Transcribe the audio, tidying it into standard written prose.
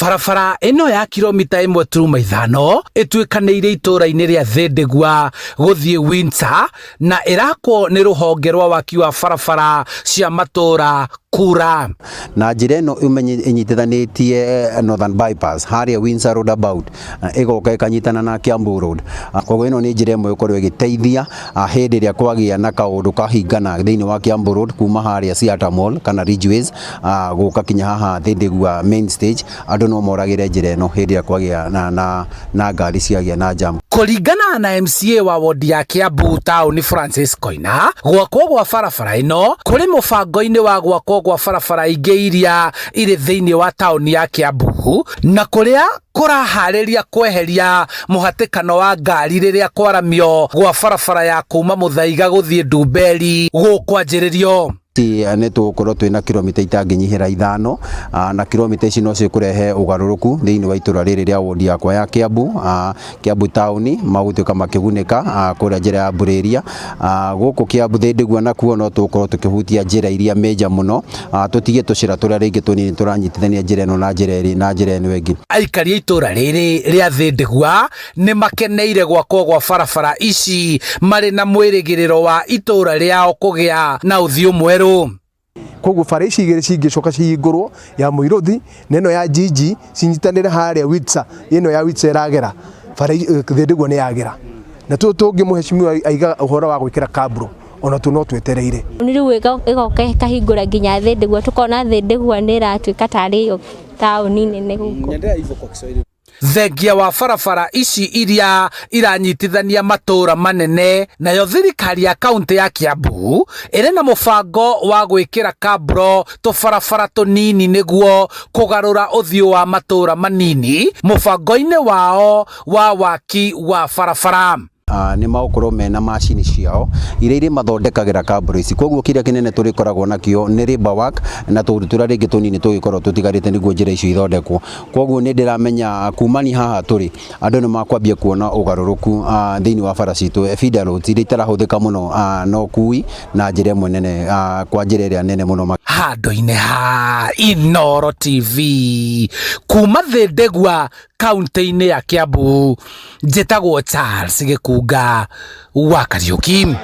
Barabara ĩno ya kilomita 1.5 ĩtuĩkanĩirie itũũra-inĩ rĩa Thindigua gũthiĩ Windsor na ĩrakwo nĩ rũhonge rwa waki wa barabara cia matũũra KURA. Na njĩra ĩno ĩnyitithanĩtie Northern Bypass harĩa Windsor Roundabout ĩgoka ĩkanyitana na Kiambu Road. Koguo ĩno nĩ njĩra ĩmwe ĩgũkorwo ĩgĩteithia hĩndĩ ĩrĩa kwagĩa na kaũndũ kahingana thĩinĩ wa Kiambu Road kuma harĩa Siata Mall kana Ridgeways gũka kinya haha Thindigua main stage, andũ no moragĩre njĩra ĩno hĩndĩ ĩrĩa kwagĩa na, na, na ngari ciagĩa na jam. Kũringana na MCA wa wodi ya Kiambu taũni Francis Koina, gwakwo gwa barabara ĩno kũrĩ mũbango-inĩ wa gwakwo gwa barabara ingĩ iria irĩ thĩinĩ wa taũni ya Kiambu na kũrĩa kũraharĩria kweheria mũhatĩkano wa ngari rĩrĩa kwaramio gwa barabara ya kuma Muthaiga gũthiĩ Ndumberi gũkwanjĩrĩrio. Nĩ tũgũkorwo twĩna kilomita itangĩnyihĩra 5, na kilomita ici no cikũrehe ũgarũrũku thĩinĩ wa itũra rĩrĩ rĩa wodi yakwa ya Kiambu. Kiambu taũni magũtuĩka makĩgunĩka kũrĩa njĩra ya Burĩria. Gũkũ Kiambu Thindigua nakuo no tũgũkorwo tũkĩhutia njĩra iria major mũno, tũtige tũcĩra tũrĩa rĩngĩ tũnini tũranyitithania njĩra ĩno na njĩra ĩrĩ na njĩra ĩno ĩngĩ. Aikari a itũra rĩrĩ rĩa Thindigua nĩ makeneire gwakwo gwa barabara ici marĩ na mwĩrĩgĩrĩro wa itũra rĩao kũgĩa na ũthiũ mwerũ. Koguo bara ici igĩrĩ cingĩcoka cihingũrwo, ya Mũirũthi na ĩno ya Jiji, cinyitanĩre harĩa Windsor, ĩno ya Windsor ĩragera bara Thindigua nĩ yagĩra. Na tũtũ tũngĩ mũhecimiwa aigaga ũhoro wa gwĩkĩra kabro, ona tu no twetereire. Nĩ rĩu ĩgoka ĩkahingũra nginya Thindigua, tũkona Thindigua nĩ ĩratuĩka tarĩ yo taũni nene gũkũ. Thengia wa barabara ici iria iranyitithania matũũra manene, nayo thirikari ya kaunti ya Kiambu ĩrĩ na mũbango wa gwĩkĩra kabro tũbarabara tũnini nĩguo kũgarũra ũthiũ wa matũũra manini mũbango-inĩ wao wa waki wa barabara. Nĩ magũkorwo mena macini ciao iria irĩ mathondekagĩra kabro ici. Koguo kĩrĩa kĩnene tũrĩkoragwo nakĩo nĩ labor work na tũũndũ tũrĩa rĩngĩ tũnini tũgĩkorwo tũtigarĩte nĩguo njĩra icio ithondekwo. Koguo nĩ ndĩramenya kumania haha tũrĩ andũ nĩ makwambia kuona ũgarũrũku thĩinĩ wa bara citũ, feeder roads iria itarahũthĩka mũno na ũkui na njĩra ĩmwe nene, kwa njĩra ĩrĩa nene mũno. Handũ-inĩ ha Inooro TV kuma Thindigua kaunti-inĩ ya Kiambu, njĩtagwo Charles Gĩkunga wa Kariũki.